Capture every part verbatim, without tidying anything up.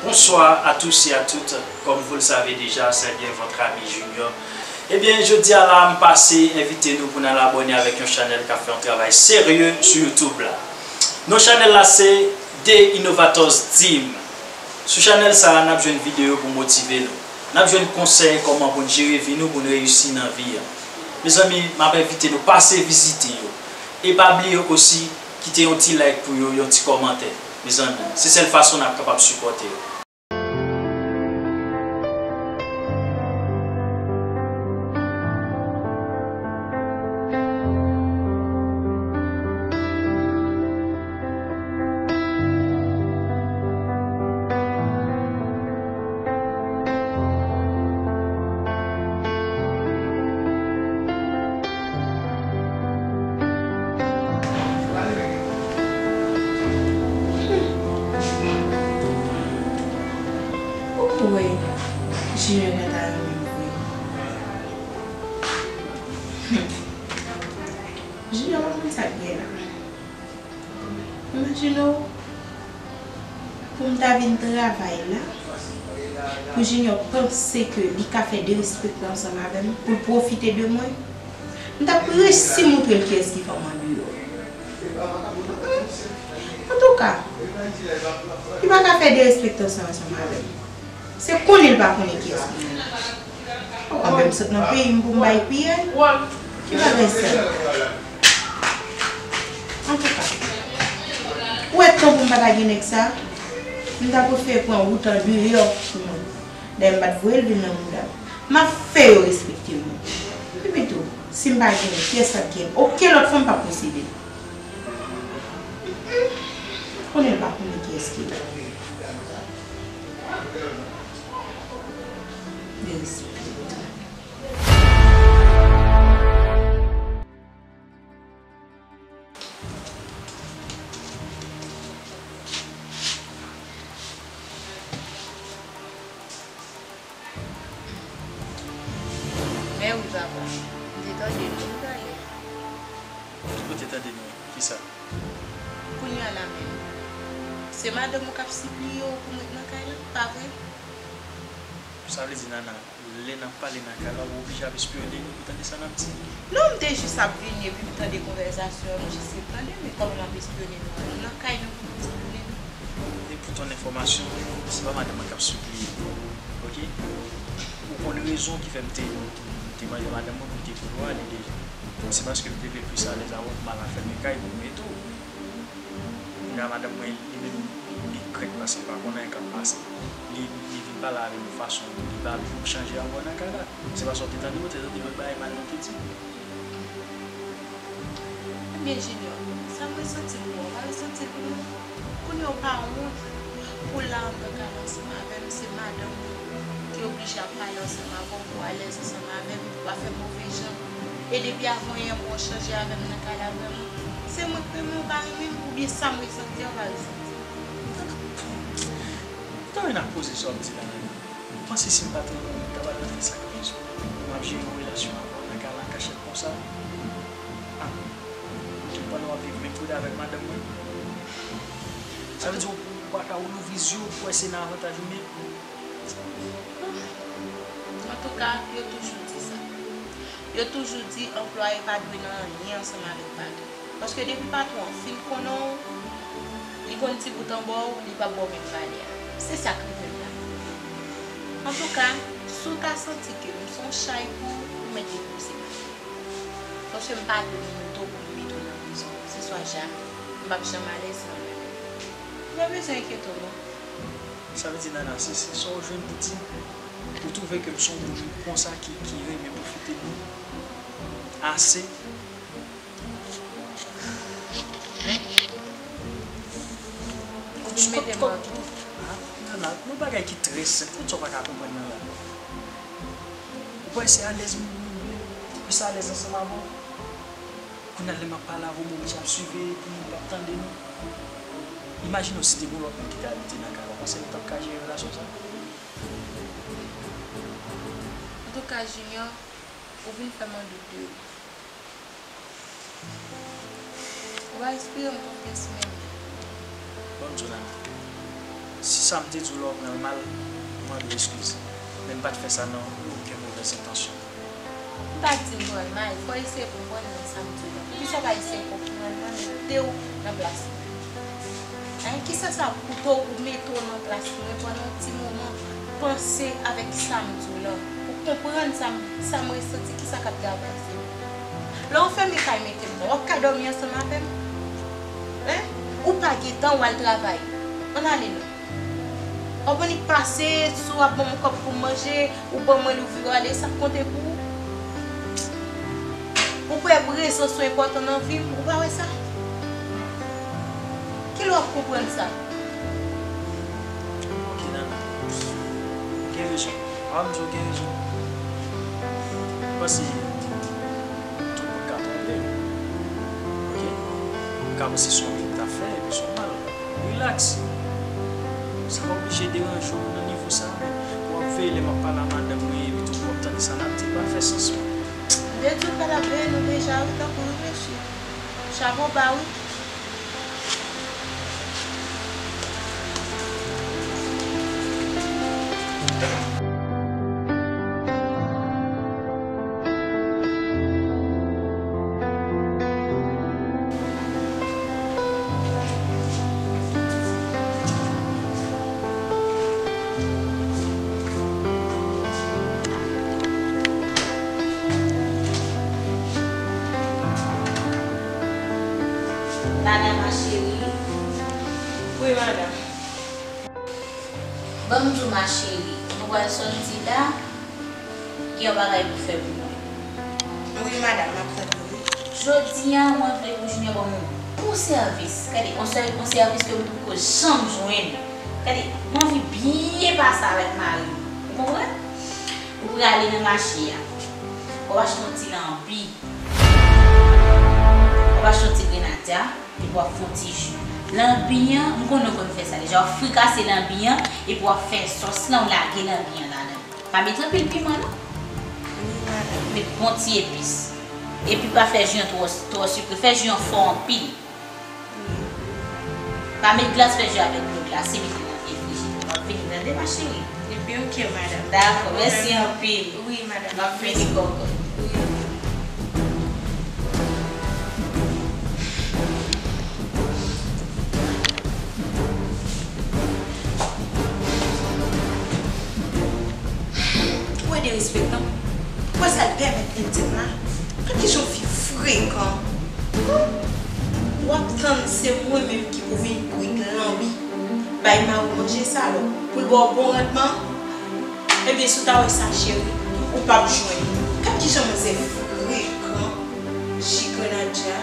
Bonsoir à tous et à toutes. Comme vous le savez déjà, c'est bien votre ami Junior. Ebyen, jodi a la, m pase envite nou pou n al abòne avèk yon chanèl k ap fè yon travay serye sou YouTube la. Non chanèl la se The Innovators Team. Sou chanèl sa a, n ap jwenn videyo pou motive nou. N ap jwenn konsèy kòman pou n jere vi nou, pou n reyisi nan vi a. Mezanmi, m ap envite nou pase vizite yo. E pa bliye osi, kite yon ti like pou yo, yon ti kòmantè. Mezanmi, se sèl fason n ap kapab sipòte yo. Ou wè, Junior gentan renmen m vre. Hmm. Junior pa konn sa k gen la. Imajine w, pou m ta vin travay la, pou Junior panse ke li ka fè derespekte ansanm avè m, pou l pwofite de mwen, m t ap resi montre l kiyès ki fanm andeyò. Antouka, li pa ka fè derespekte ansanm, ansanm avè m. Se konnen l pa konnen kiyès ki manman. Mwen menm sot nan peyi m pou m bay piyay. Ki bagay sa? Antouka, ou wè tan pou m pa ta gen nèg sa, m ta prefere pran wout andeyò pou mwen. Dayè m pa t voye l vin nan mouda m. M ap fè yo respekte mwen. Epi tou, si m pa genyen, kiyès k ap genyen? Okenn lòt fanm p ap posede m. Konnen l pa konnen kiyès ki la. Derespekte. Mèwi papa, m te tande nou talè. Ou te tande nou? Kisa? Kounye a la menm, se madanm ou k ap sipliye w pou m ret nan kay la, pa vre? Sa vle di, Nana, lè n ap pale nan kay la, ou oblije ap espiyone nou pou tande sa n ap di? Non, m te jis ap vini epi m tande konvèsasyon an, m jis ret tande, men kòman m ap espiyone nou? Nou nan kay nou pou nou espiyone nou? E pou ton enfòmasyon, se pa madanm mwen k ap sipliye m, oke? Ou konn rezon ki fè m te, m te mande madanm mwen pou l te pou nou ale deja. Se paske m te vle plis alèz avè w pou m al afèmen kay pou m ret ou. Kounye a madanm mwen li menm li krent paske li pa konn anyen k ap pase. Li, li vin pale avè m yon fason, li pa vle pou m chanje ankò nan kay la. Se paske w te tande, w te tande lòt bagay mal mwen te di. Ebyen, Junior, sa m resanti l pou ou, ou pa resanti l pou mwen? Kounye a w pa wont pou w la anndan kay la ansanm avè m, se madanm ou ki oblije ap pale ansanm avè w, pou w alèz ansanm avè m, pou w pa fè move jan. E depi avan yè m wè w chanje avè m nan kay la vrèman. Se mwen k renmen w pa renmen m, oubyen sa m resanti a w pa resanti? Tande nan koze sa w ap di la. Ou panse si m pa t renmen w, m ta pral nan fè sakrifis pou m ap jere yon relasyon avè w nan kay la an kachèt konsa? Ah, tout pandan w ap viv menm kote avèk madanm mwen? Sa vle di ou, ou pa ka louvri zye w pou w wè se nan avantaj ou menm? Antouka, yo toujou di sa. Yo toujou di anplwaye pa dwe nan anyen ansanm avèk patwon. Paske depi patwon an fin konnen w, li konn ti bout an ba w, li p ap ba w menm valè a. Se sa k rive m la. Antouka, si w ta santi ke m se yon chay pou ou, ou mèt depoze m atè. Paske m pa dwe moute w pou m mete w nan prizon. Se swa jamè. M p ap janm alèz nan men w. Ou pa bezwen enkyete w non. Sa vle di, Nana, se, se sa w jwenn pou di m? Ou twouve ke m se yon moun konsa ki, ki renmen pwofite de ou ase? Hein? Ou vin mete m nan twou. Ah, Nana, yon bagay ki trè senp. Kout sa w pa ka konprann nan la. Ou pa eseye alèz, m, m, m, m plis alèz ansanm avè w. Kounye a lè m ap pale avè w, m oblije ap swive epi m p ap tande nou. Imajine w si te gen yon lòt moun ki te abite nan kay la, w panse nou t ap ka jere relasyon sa? Antouka, Junior, ou vin fè m an dout de ou. Ou pa enspire m konfyans menm. Ban m di w, Nana, si Sa m te di w la, w pran l mal, mande eskiz. Men m pa t fè sa nan okenn movèz entansyon. M pa t di m pran l mal, fò w eseye konprann mwen sa m di w la. Poukisa w pa eseye konprann mwen, mete w nan plas mwen? Hein, kisa sa koute w pou mete w nan plas mwen pandan yon ti moman? Panse avèk sa m di w la. Pou konprann sa m, sa m resanti, kisa k ap travèse m. Lè w fèmen kay mete m nan, w ap ka dòmi ansanm avè m? Hein? Ou pa gen tan, w al travay. Ann ale non. W ap annik pase, si w ap ban m kòb pou m manje, ou ban mwen l, ou vire w ale, sa k konte pou ou? Ou kwè prezans ou enpòtan nan vi m, ou pa wè sa? Kilè w ap konprann sa? Ok, Nana. Ou gen rezon. Ou pa m di w gen rezon. Ou panse tout moun ka twonpe w. Ok? Ou ka panse se yon byen w ta fè, epi se yon mal. Rilaks. Sa pa oblije deranje w nan nivo sa a, men pou w ap veye lè m ap pale a madanm mwen, epi tout w ap tande sa n ap di, pa fè sans, mwen. M te di w m pa t ap veye nou deja, wi, tankou reflechi. Chapo ba, wi. Nana, ma chérie. Wi, madanm. Ban m di w, ma chérie, nou pral sòti la, gen yon bagay pou fè pou mwen. Wi, madanm, m ap tande w, wi. Jodi a, mwen vle pou Junior ban m yon bon sèvis. Gade, yon sèl, yon sèvis ke m poko janm jwenn. Gade, m anvi byen pase avèk mari m. Ou konprann? Ou prale nan mache a. W ap achte yon ti lanbi. W ap achte yon ti grenadya. Epi w ap fè yon ti ji. Lanbi an, m konnen w konn fè sa deja. W ap frikase lanbi an, epi w ap fè sòs lan, w lage lanbi an ladan. Pa met anpil piman, non. Wi, madanm. Met bon ti epis. Epi pa fè ji an twò, twò sikre. Fè ji an fò anpil. Wi. Pa met glas, fè ji avèk dlo glase, mete nan refrijidè. M ap vini, tande, ma chérie? Epi, ok, madanm. Dakò, mèsi anpil. Wi, madanm. M ap vini, kòkòt. Wi. Ou wè derespektan? Ou wè sa l pèmèt vin di m la? Gad kijan yon fi frekan! Ou ap tann se mwen menm ki pou vin kwit lanbi bay mari w manje sa, alò, pou l ba w bon randman? Ebyen, si w ta wè sa, cheri, ou p ap jwenn. Gad kijan manzè frekan! Ji grenadya.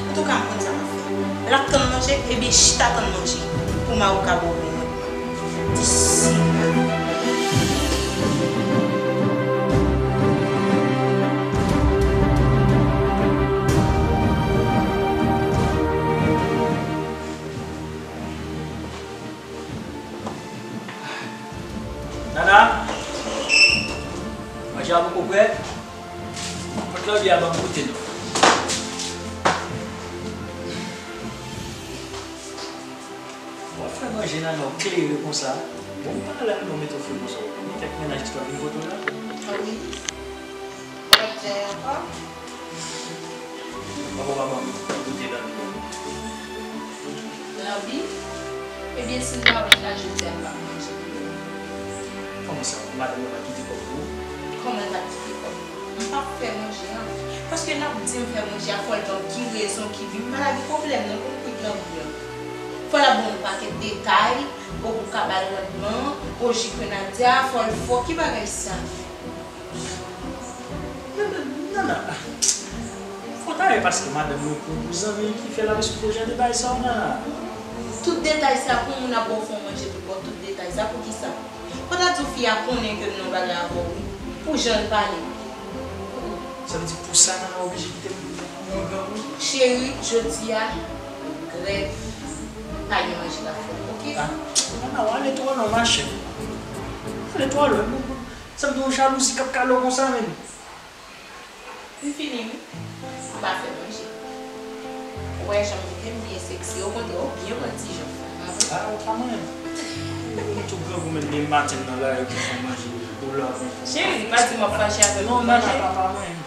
Antouka, m konn sa m ap fè. L ap tann manje, ebyen, chita tann manje pou mari w ka ba w bon randman. Ti sila. Nana, manje a poko prè? Pot lanbi a ban m goute non. W ap fè manje Nana, w klere konsa. Bon, m pa nan lari non, mete w fre konsa. Ou konnen kèk mennaj ki t ap vin kote w la. A wi. Ou p ap di anyen ankò? Papa, papa, goute lanbi. Lanbi? Ebyen, si m pa wè l la jodi a, m p ap manje pou ou. Kòman sa? Madanm nan pa kite kòb pou ou? Kòman l pa kite kòb? M p ap fè manje an. Paske n ap di m fè manje a, fò l ban m ki rezon ki bi. M pa lage pwoblèm nan pou m kwit lanbi an. Fò l ap ban m yon pakèt detay, o pou ka ba l randman, o ji grenadya, fò l fò, ki bagay sa? Nana, Nana, fò ta ye paske madanm mwen pran pou zanmi l ki fè l ap esplike w jan de bagay sa yo, Nana. Tout detay sa pou moun ap ba w fè w manje pou l ba w tout detay sa, poukisa? Fò ta di w fi a konnen ke m nan bagay avè w, wi, pou jan l pale. Sa vle di pou sa, Nana oblije kite m nan yon gran moun? Cheri, jodi a, grèv, pa gen manje k ap fèt, oke? Ah, Nana, w ale twò lwen, machè. W ale twò lwen. Sa m gen yon jalouzi k ap kale w konsa menm. M fini wi. M pa fè manje. Ou wè jan m mete m byen seksi, okontrè, ou byen pran ti jan. Ah, ou pa manyen. Ou tou grangou menm, demen maten nan lari pou fè manje, ou la pou. Cheri, pa di m w ap fache avè m pou manje. Non, papa pa manyen.